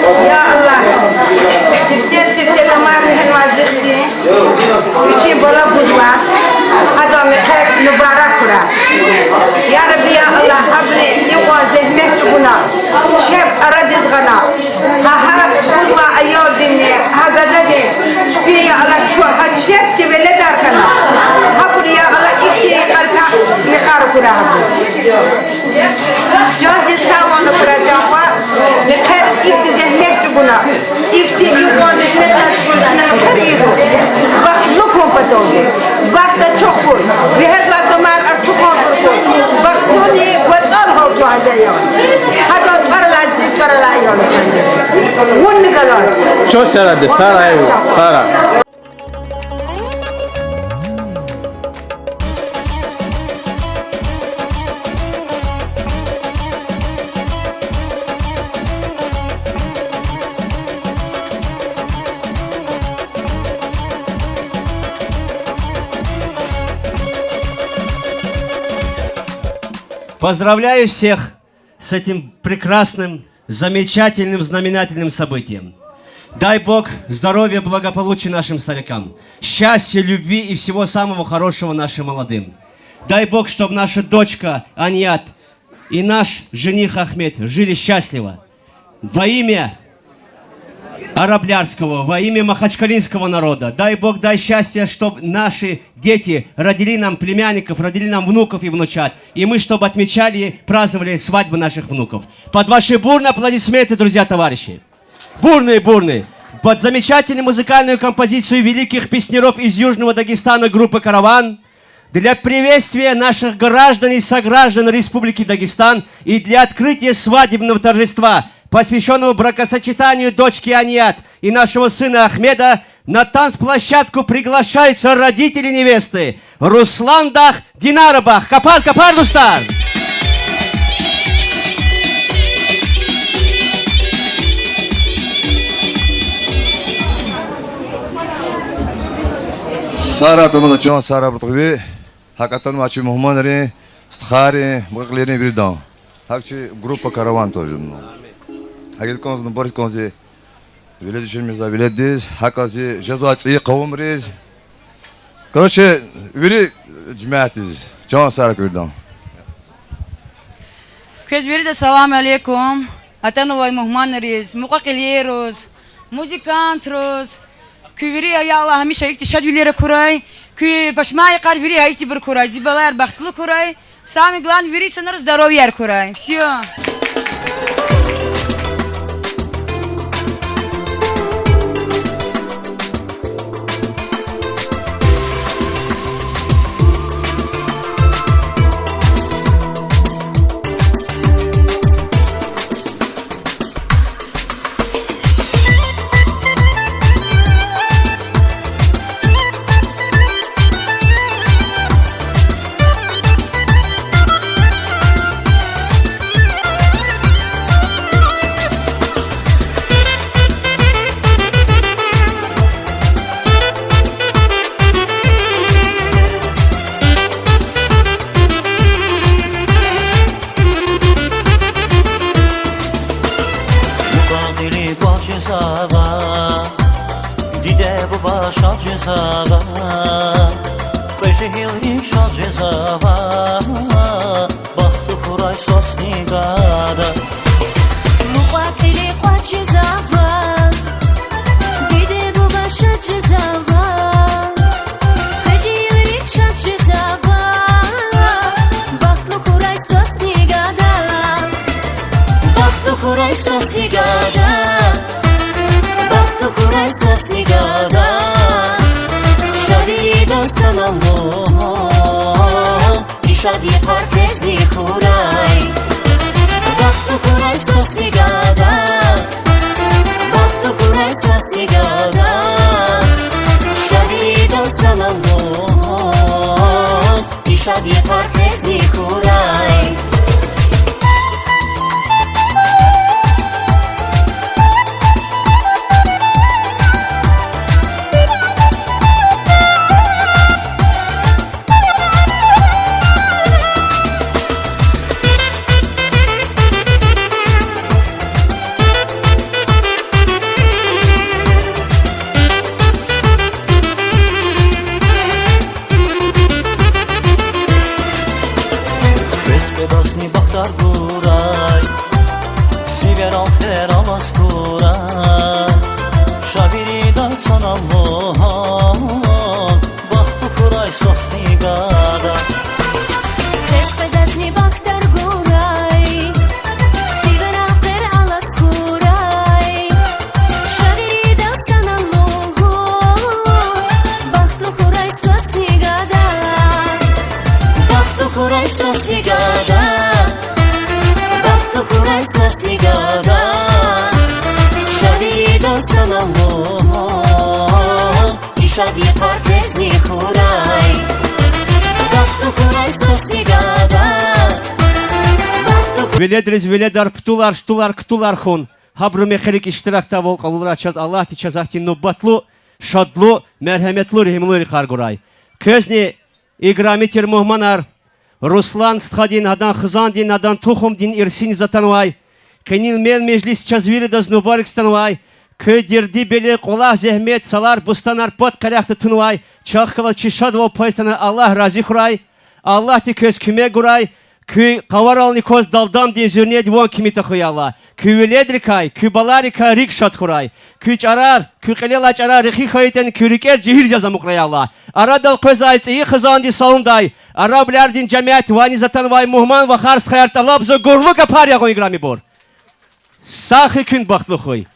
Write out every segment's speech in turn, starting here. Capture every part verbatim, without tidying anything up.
Я Аллагь, сифте-сифте тамар вегьенвай зи хцин вичин бала гузвай, гьадан мехъер мубарак хьурай. Я Рабби, я Аллагь, гьабуру икьван зегьмет чӀугуна, чеб арадиз гъана, гьа, гьа гузвай аялдинни, гьа гададин чпин, я Аллагь, чу-, гьа чеб чи веледар хьана. Гьабур, я Аллагь, ихьтин йикъарикай йикъар хьурай гьабур. Жандиз сагъвал хьурай, жан хва, мехъер ихьтин зегьмет чӀугуна, ихьтин икьван зегьметар чӀугуна, чна мехъер ийида. Бахтлу хьун паталди. Бахт ачух хьуй. Вегьедлай тамар ачухарбур хьуй. Бахтлуни вацӀал гьалтугьай ая. Гьадан тӀвар алай, зи тӀвар алай ая. Вунни галаз. Чо сара де, сара ай, сара. Поздравляю всех с этим прекрасным, замечательным, знаменательным событием. Дай Бог здоровья, благополучия нашим старикам, счастья, любви и всего самого хорошего нашим молодым. Дай Бог, чтоб наша дочка Аният и наш жених Ахмед жили счастливо. Во имя Араблярского, во имя махачкалинского народа. Дай Бог, дай счастья, чтоб наши дети родили нам племянников, родили нам внуков и внучат. И мы, чтоб отмечали, праздновали свадьбы наших внуков. Под ваши бурные аплодисменты, друзья, товарищи. Бурные, бурные. Под замечательную музыкальную композицию великих песняров из Южного Дагестана группы «Караван» для приветствия наших граждан и сограждан Республики Дагестан и для открытия свадебного торжества, посвящённого бракосочетанию дочки Аният и нашего сына Ахмеда, на танцплощадку приглашаются родители невесты Русландах Динарабах. Капар, капар, дустар! Сагърай, тамада чан, сагърай, бутгъви. ГьакӀ атанвай чи мугьманрин, стхайрин, мукьва-кьилийрин виридан. ГьакӀ чи группа «Караван» тоже. ГьакӀ кӀанзава, мубарак кӀанзава веледдиз, чи мирза веледдиз, гьакӀ зи жезвай цӀийи къавумриз. Короче, вири жемятдиз. Чан сагърай куь виридан. Квез вирида салам алейкум. Атанвай мугьманриз, мукьва-кьилийриз, музыкантриз. Куь вири, я Аллагь, гьамиша ихьтин шадвилер хьурай. Куь пашман йикъар вири гьа ихьтинбур хьурай. Зи балаяр бахтлу хьурай. Самое главное, вири инсанар здоровьеяр хьурай. Всё. Мукьва-кьили кӀватӀ жезава, диде-буба шад жезава, кьве жегьилрик шад жезава, бахтлу хьурай свастни гада. Мукьва-кьили кӀватӀ жезава, диде-буба шад жезава, кьве жегьилрик шад жезава, бахтлу хьурай свастни гада. Бахтлу хьурай свастни гада, бахтлу хьурай свастни гада, шадвилидан санал лугьун, и шад йикъар квезни хьурай. Бахтлу хьурай свастни гада, бахтлу хьурай свастни гада, шадвилидан санал лугьун, и шад йикъар квезни хьурай. Гурай, сивер алхер алаз хьурай, ша вирида санал лугьун, бахтлу хьурай свас ни гада. Квез къведазни бахтар гурай, сивер алхер алаз хьурай, ша вирида санал лугьун, бахтлу хьурай свас ни гада. Бахтлу хьурай свас ни гада. Бахтлу хьурай свас ни гада, ша вирида санал лугьун, и шад йикъар квез ни хьурай. Бахтлу хьурай свас ни гада, бахтлу хьу- Веледриз веледар, птулар, штулар, ктулар хьун, гьабуру мехъерик иштиракда авай кьулрай чаз Аллагьди чаз ахьтин нубатлу, шадлу, мергьеметлу, регьимлу йикъар гурай. Квезни, играми тир мугьманар, Руслан стхадин, адан хизандин, адан тухумдин ирсиниз атанвай, къенин мел-межлис чаз виридаз мубаракзавай, куь дерди-беле, кӀвалах-зегьмет, салар-бустанар пад къерехда тунвай, чахъ галаз чи шадвал пайс атана, Аллагь рази хьурай, Аллагьди квез куьмек гурай, куь къаварални кваз далдамдин зуьрнедин ван кими тахьуй, я Аллагь. Куь веледрикай, куь балайрикай рикӀ шад хьурай. Куь чӀарар, куь кьилелай чӀарар рехи хьайитӀани, куь рикӀер жегьил яз амукьрай, я Аллагь. Арадал къвезвай цӀийи хизандиз саламдай, арабулярдин жемят, ванни атанвай мугьман вахар, стхаяр, тӀалабзава гурлу капар ягъун, играмибур. Сагъ хьуй, куьн бахтлу хьуй.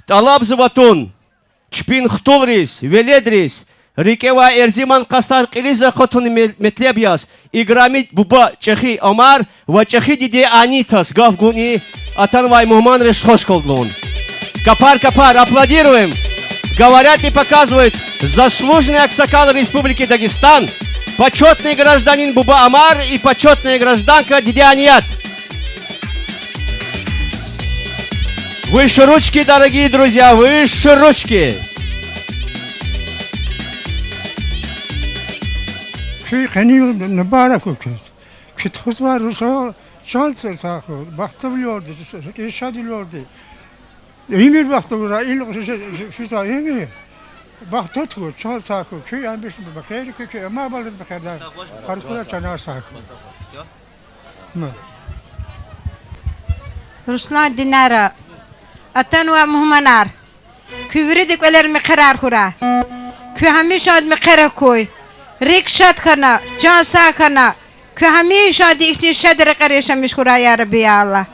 ТӀалабзава тун чпин хтулриз, веледриз, рикӀе авай эрзиман къастар кьилиз акъатун ме-, метлеб яз, играми буба чӀехи Омар ва чӀехи диде Анитаз гаф гун, атанвай мугьманриз хуш калдун. Капар, капар, аплодируем. Говорят и показывают заслуженный аксакал Республики Дагестан, почётный гражданин буба Омар и почётная гражданка диде Аният. Выше ручки, дорогие друзья, выше ручки! Куь къенин мубарак хьуй квез. Куь тухузвай рушал чан сагъ хьуй, бахтлувилерди, рикӀин шадвилерди. Уьмуьр бахтлувилерай, ил физвай уьмуьр бахтлу хьуй, чан сагъ хьуй, куь гьамиша мехъерик хьуй, куь амай баладиз мехъердай, гьар кура чанар сагъ хьуй. Руслан, Динара, атанвай мугьманар, куь виридан кӀвалера мехъерар хьурай. Куьн гьамишанда мехъерик хьуй, рикӀ шад хьана, чан сагъ хьана, куьн гьамишанда ихьтин шад рекьера яшамиш хьурай, я Рабби, я Аллагь.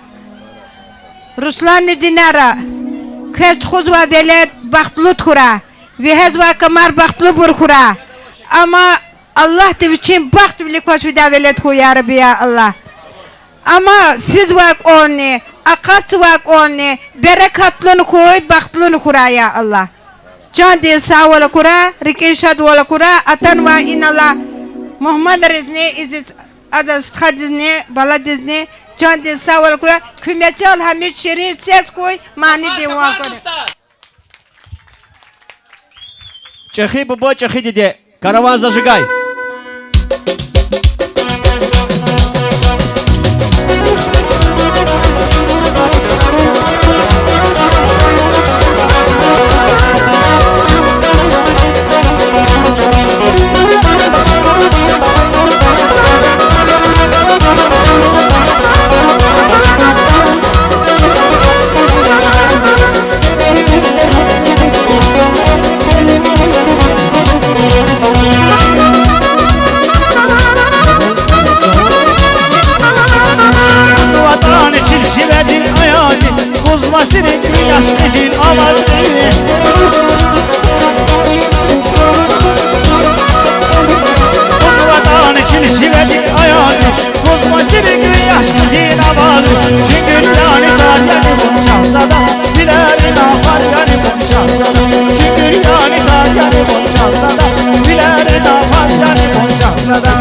Русланни Динара, квез тухузвай велед бахтлу хьурай, вегьезвай камар бахтлубур хьурай. Амма Аллагьди вичин бахтвилик кваз фидай велед хьуй, я Рабби, я Аллагь. Амма физвай кӀвални, акъатзавай кӀвални берекатлуни хьуй, бахтлуни хьурай, я Аллагь. Чандин сагъвал акурай, рикӀин шадвал акурай, атанвай инал алай мугьманризни, азиз стхадизни, баладизни чандин сагъвал акурай, куь мецел гьамиша ширин сес хьуй, манидин ван хьурай. ЧӀехи буба, чӀехи диде. Караван зажигай. Ватан чин шиведин аязи, кузмасирик яшкъидин авази. Ватан чин шиведин аязи, кузмасирик яшкъидин авази. Чуьнгуьр яни тар яни вун, шагьзада, вилерин афар яни вун, шагьзада. Чуьнгуьр яни тар яни вун, шагьзада, вилерин афар яни вун, шагьзада.